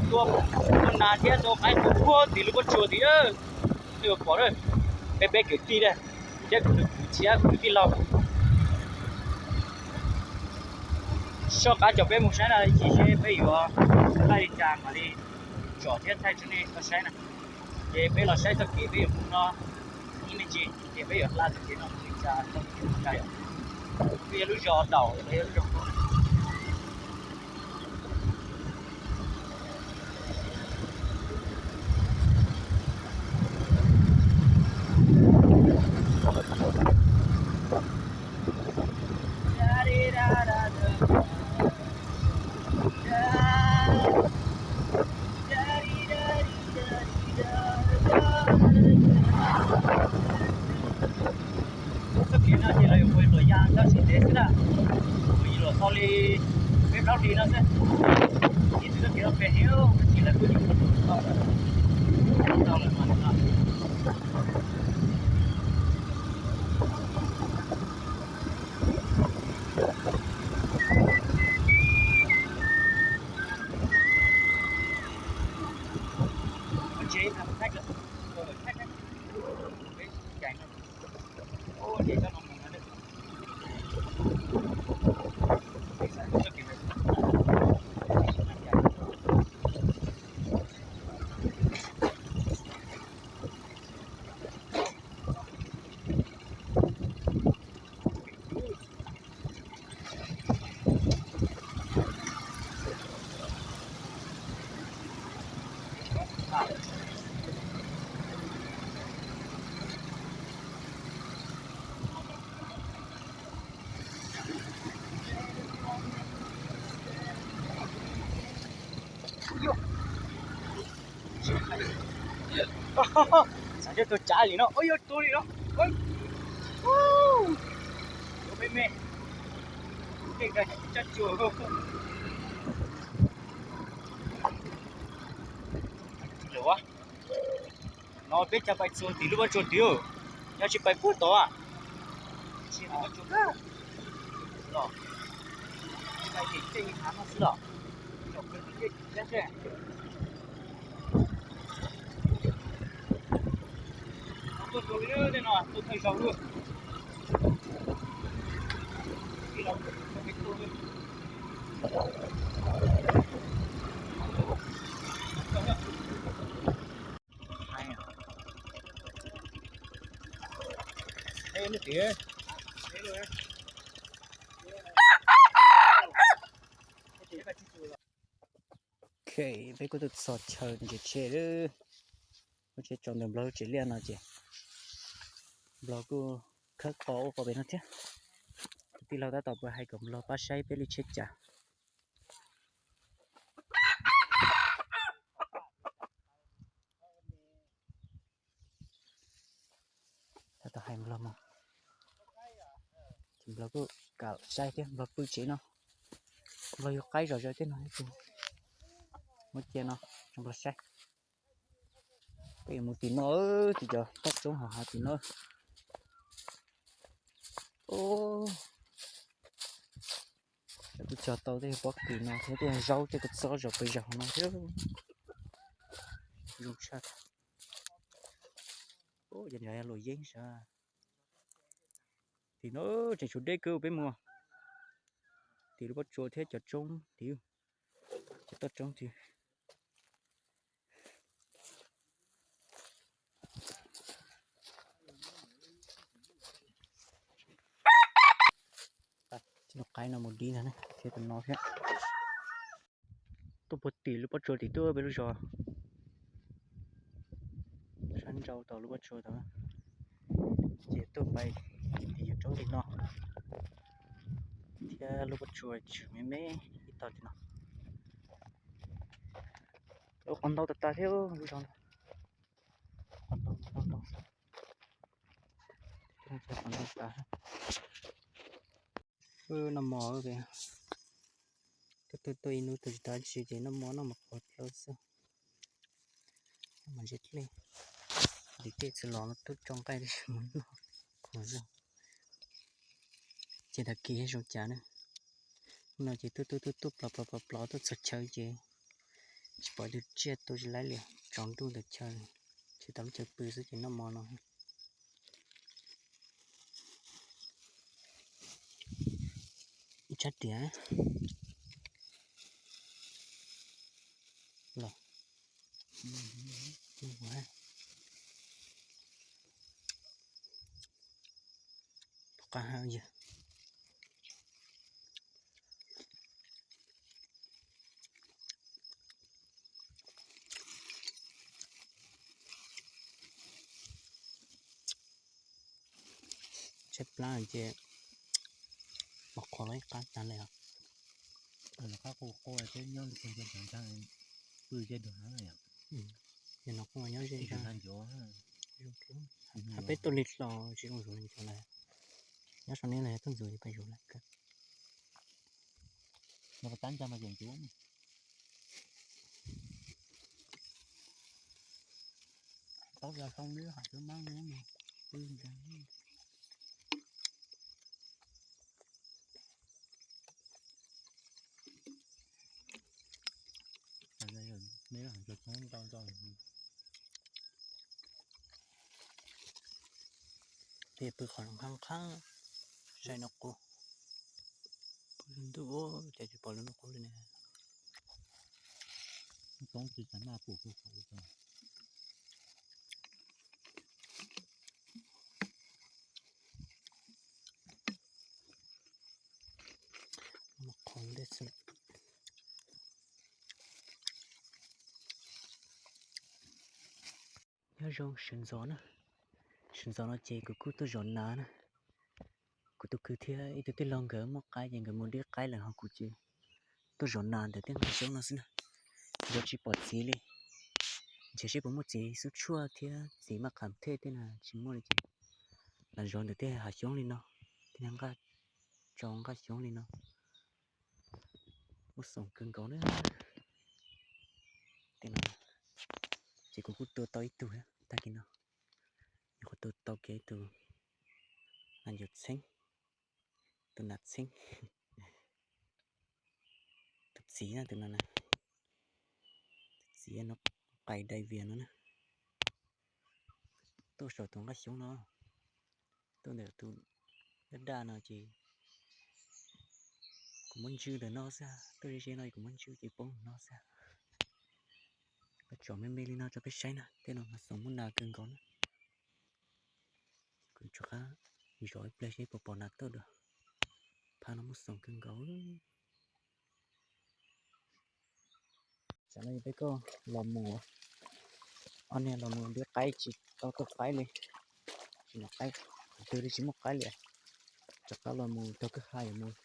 tua, tua nas thiab tua qaib tua puag tim lub pob tsuas tim. Nej pom na, peb peb kwv tij na, thiab kuv tus kwv thiab kuv tus tij laug. Soj qab caum peb mus saib na, ib chim seb peb yuav laij li cas mam li tsom thiab thaij rau nej tau saib na. Ces peb los saib txoj kev peb yuav mus no, ib me ntsis ces peb yuav hla txoj kev no mus li cas tau li cas yom. Twb yog lub zos daum los yog lub zos Txoj kev no ces lawv yuav ua luam ya tab sis ntev xwb na, ua luam tau li peb plaub hlis no xwb. Ib txwm txoj kev no pem heev tab sis lawv kuj yuav ua luam tau, tau lawm mas no. Xav coj tuaj tsav li no, ua yuav tua li no. Ua me me, tej nqa cov tsuas. No peb cov pais txog tim lub pob tsuas tim, nyob tsis pais puag tod. Tsis pais tim tej hav no xwb los, zaum kawg tim tej tim thiab seb. Tuaj tau li tej no tuaj thawj zaug lawm. Ok, peb kuj tuaj txog chaw ntses tshe lawm. Lub tsheb tsaus ntawm Nplog lub tsev liaj no ces Nplog kuj khawb qos ua qos pem no thiab. Tus tij laug tab tom puas hais kom Nplog pab saib peb lub tsheb cas. Tab tom hais Nplog mus, ces Nplog kuj kam saib thiab, Nplog pw tsev no. Nplog yug qaib zom zaws tej no, muab cia no rau Nplog saib. Peb yuav mus tim no, tim cov toj roob hauv hav tim no. Kuj cog tau tej pob kws no thiab tej zaub tej kua txob zom pes zaws no thiab. Zoo tshaj. Yog luam yeeb sav. Tim no tseem tshuav deb kawg peb mus. Tim lub pob tsuas thiab cov roob tim, cov toj roob tim. Qaib no mus dib ntag, thiab tus no thiab. Tuaj puag tim lub pob tsuas tim tuaj peb lub zos, sab nrau tau lub pob tsuas tod, ces tuaj pais tim yawg roob tim no, thiab lub pob tsuas tshwm me me ib tog tim no. Qos ntau tas tas thiab lub zos no. Qos ntau ntau ntau. Qos ntau tas. Noj mov, tuaj tuaj tuaj ib hnub tuaj tsis tau dab tsi ces noj mov noj mov qhuav dlawb xwb. Noj mov ntse dlej, ntim tej txiv los no tuaj tso nqaij mus noj qhuav zog. Ces tag kis zoo cas na, no ces tuaj tuaj tuaj tuaj plov plov plov plov tuaj txog chaw ces Tsis pom tus tsiaj tu tsis laib li, tsaus ntuj ntawd chaw, tsis tau lub chaw pw xwb ces noj mov no. Ib tsab riam los. Qa ha yog tshaib plab ces mos qhuav los ib qab tag li os. Qab qus quaj thiab nyob li ntag, pw ze dua, yog no kuj nyob ze, peb tuaj li hlo tsis zoo zuv ncuav lawm, nyob saum nej los yog tuaj ntxuav peb zuv lawm. Tab ntag mas yog ncuav. Taub yog xoo li hais xwb mas pw ntag. Peb pw qhov qhab qhab, saib noj qub. Pw ntuj, cas tsis pom lub noj qub li ne. Toob tsis tas naj pum pw qhov li. Qhov ntej xwb. Nyob zoo sawv ntxov na, sawv ntxov no ces kuv kuj tuaj zov nas na. Kuv tus kwv thiab ib tug tij laug nkawd muaj qaib ces nkawd mus dib qaib lawm ho kuv ces tuaj zov nas ntawm tej nqaij xyoob no xwb na. Zov tsis pom txiv li, ntshe seb puas muaj txiv xub tshuaj thiab txiv maj qham thej tej na tsis muaj li ces lam zov ntawm tej hav xyoob li no, tej nqaj tsau nqaj xyoob li no. Muaj xoom kawg nkaus na. Ces kuv kuj tua tau ib tug tag kis no, nyuam qhuav tua tau kiag ib tug nas ncuav txheeb, tus nas txheeb, tus txiv na, tus no na, tus txiv no, qais dai vias no na. Tuaj saum tus nqaj xyoob no, tuaj ntawm tus daj daj no ces kuv muab ntswj ntawm no xwb, tuaj ze ze no kuv muab ntswj ces poob no xwb. Peb tsom me me li no rau peb saib na, tej no mas xoom muaj nas kawg nkaus na. Kuv rov qab zov ib pliag seb puas pom nas tuaj dua. Phab no muaj xoom kawg nkaus. Tsam no peb kuj los mus, ob niag los mus dib qaib tsis tau tau qaib li, tsis noj qaib, twg li tsis muaj qaib li. Rov qab los mus taug kwj ha yuav mus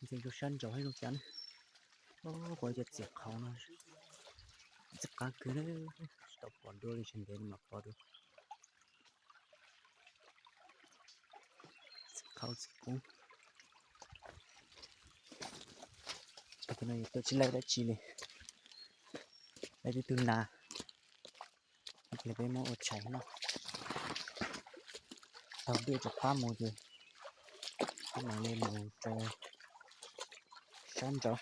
ntxeev rau sab nraud saib zoo cas ne. Ua cas txiv qhauv no txiv qab kawg ne, tsis tau pom dua li, tsis ntev li mam pom dua. Txiv qhauv txiv qub. Tag kis no yuav tuaj tsis laij dab tsi li, laij twb tug nas, peb muab ua tshais noj. Taug dej rov qab mus ces peb mam li mus rau sab nraud,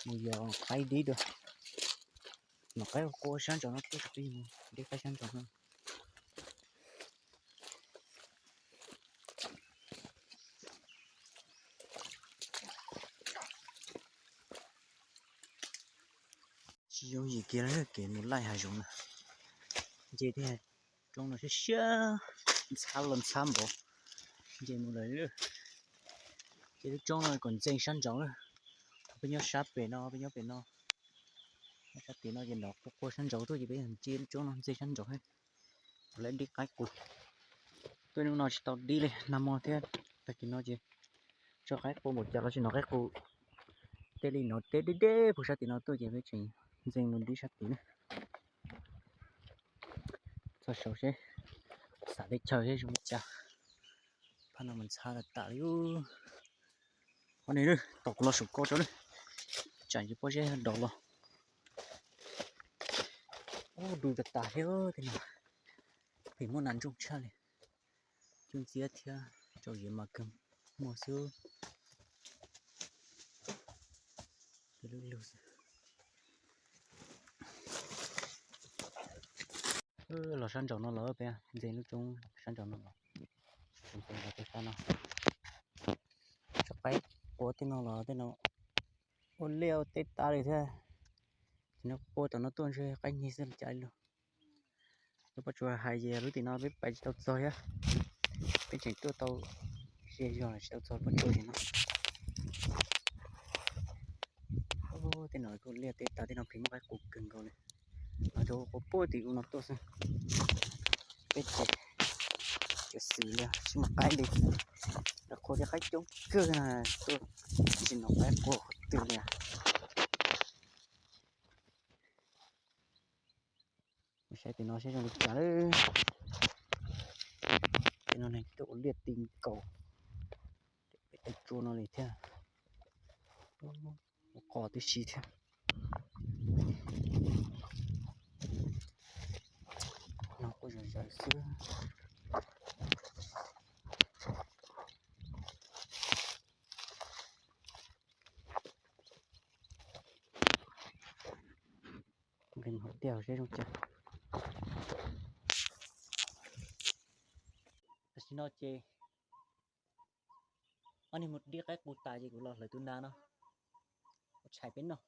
mus yos qaib dib dua. Noj qaib qua sab nraud no, peb mus dib qaib sab nraud no. Tsis yooj yim kiag li kev mus laij hav zoov na. Nce tej roob no siab siab, ntxhab los ntxhab npaum, nce mus lawm. Ces lub roob no kom ntxeev sab nraud na. Peb nyob sab pem no, peb nyob pem no, sab tim no ces nrov qua qua sab nraud tuaj ces peb nce lub roob no ntxeev sab nraud. Lawv dib qaib qus, tuaj hnub no tsis tau dib li, nag hmo thiab tag kis no ces tso qaib qus npaum cas los tsis hnov qaib qus. Tej li hnov teb deb deb puag sab tim no tuaj ces peb tseem ntxeev mus dib sab tid na. Txog saud seb, xam teb chaws seb zoo li cas. Phab no mas ntxhab tas tas li. Qhov no tom kuv los saum ko tso na, tsam tsis pob zeb dov los. Ub, du tas tas thiab tej no, pem muaj nas ntsooj tshaj li. Coob ntxiab thiab, tsaus ziav mas kawg muaj xwb. Lug lug xwb. Los sab nraum no los peb ntxeev lub roob sab nraum no los, ntxeev los peb sab no. Tsob qaib qua tej no los tej no ua liaj ua teb tas li thiab. Ces no qua tom no tuaj ntshe qaib nyig xwb los cas li lawm. Lub pob tsuas hais tias lub tim no peb pais tsis tau txog thiab, peb tseem tuaj tau ze zog los tsis tau txog pob tsuas tim no. Tej no kuj liaj teb tas, tej no pheej muaj qaib qua kawg nkaus li. Los rau quav puag tim u no tuaj xwb. Peb ces cov xwm li tsis muaj qaib li, los qua tej qaib coob kawg na, tuaj tsis hnov qaib qua qhov twg li. Mus saib tim no seb zoo li cas lawm. Tim no neeg tuaj ua liaj ti nkaus pem tej tsua no li thiab. Ua qos tib si thiab. No kuj zom zaws xwb. Hauv tiag seb zoo cas. Tam sim no ces ob niag mus dib qaib qus tas ces kuv los hlawv tus nas no ua tshais peb noj.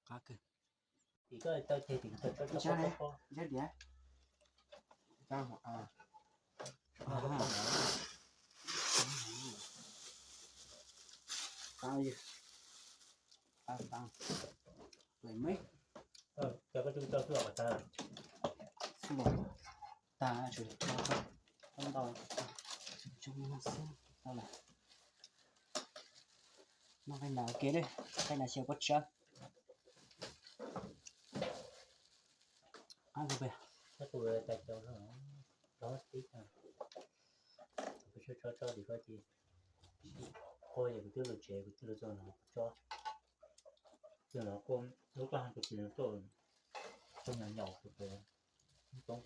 Qab kawg. Ntshab diav. Tag, tau ntau, tau lawm. Noj qab nas ua ke, qab nas xyaw pob tsawb. Ab, tus tais caus, tib, kuv tso tso tso tim ko ces qua ces kuv twb los tsev, kuv twb los txog no kuv tso, txog no qua lub qab kuv tsis tuaj, tso nyom nyaum kuv pem toob,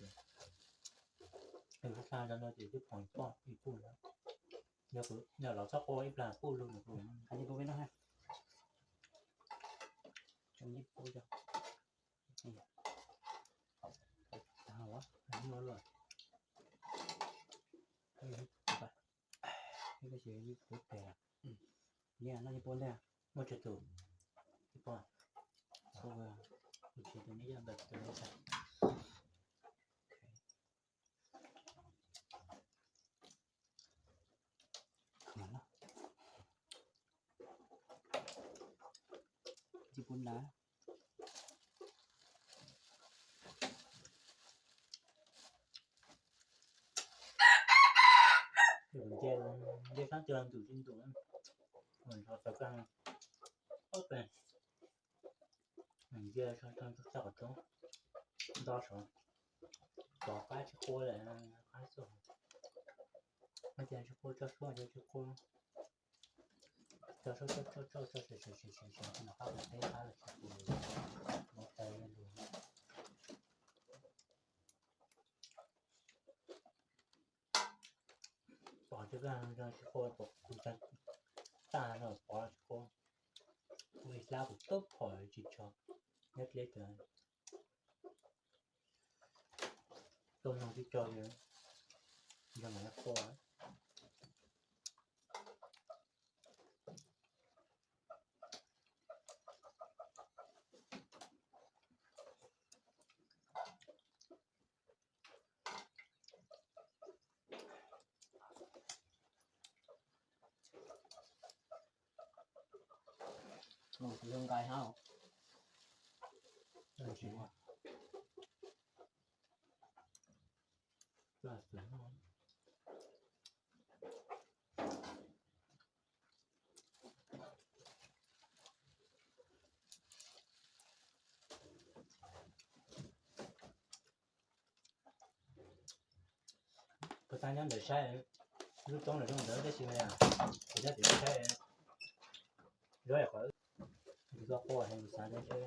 lub qab no ces twb pom poj ib pub, yog los txhob qua ib plag pub lug nws kuv. Muaj tsawg tus, kuv tsis tus neb yog ntawm tus neb tag. Tsis pub nab. Nce sab twg ntus tsis ntus, nco tau kag, nce txog qhov roob, nto saud, tov qab tsis qua lawm, qab txog, qab tsis qua, tso suab, tso suab, tso tso tso tso, qab pem teb qab los tsis qua, mus tais lus. Pom tsis qua, kuv tag no pom tsis qua, kuv ib hlab kuv tub phom tsis tso, nyob dleb tas, tau noog tsis tso, yog mam li qua. Nqaij hab. Kuv tau nyob ntawm saib lub roob lawm zoo ntawd tab sis kuv nyob tim saib, zoo qhov kuv tau qua es kuv xav ntshe,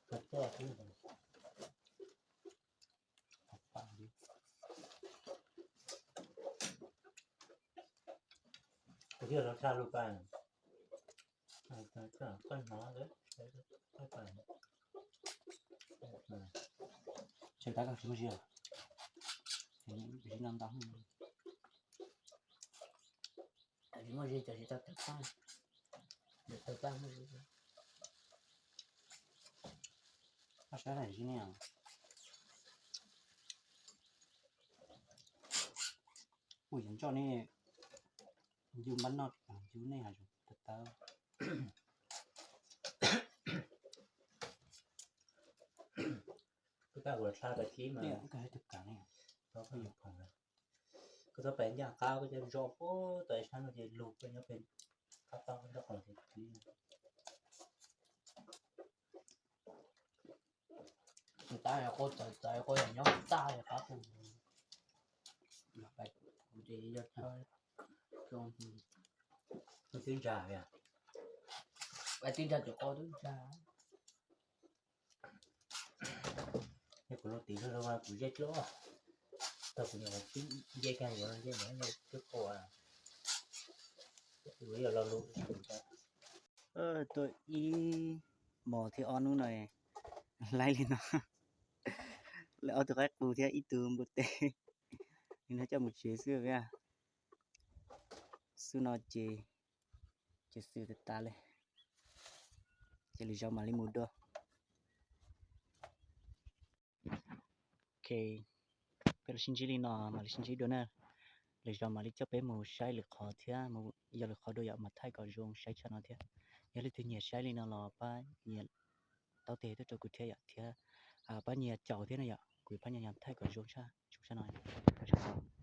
kuv tuaj xwb. Kuv thiaj los tshaj lub paj, koj hnov, tshaj tab koj tsis muaj zia, tsis no ntau, tsis muaj zia ces tsis tau tawg paj, tawg paj muaj zia. Ab, sab na zib ne. Kuv yuav ntsoj ne, yus npab noj yus nej has tas tawg. Koj tau pais ncaj qab koj coj zoj puag tom ib sab no ces lug koj nyob pem qab tau nrab qos ces tiv. Tab qua txawv txawv qua nyob tag qab pus. Kuv ces yog tib ntsa, tib ntsa ces qua tib ntsa. Yog kuv lug tim lug kuv zej dluab, tau kuv nyuam qhuav nce kag yuav zej no twb qua, kuv yog lo lus. Tuaj ib hmos thiab ob hnub no, laib li no, lawv ob tug qaib qus thiab ib tug npua teb, li no coj mus tsev xwb. Xub no ces, ces xwm tas tas li. Lwm zaus mam li mus dua. Ok, peb los sib ntsib li no, mam li sib ntsib dua na. Lwm zaus mam li coj peb mus saib lwm qhov thiab, yog lwm qhov dua yom, mas thaij kom zoo saib tshaj no thiab. Yog leej twg nyiam saib li no los pab nyias taub tes tuaj rau kuv thiab yom, thiab pab nyias caum thiab na yom, kuv pab nyias thaij kom zoo tshaj, tshaj no.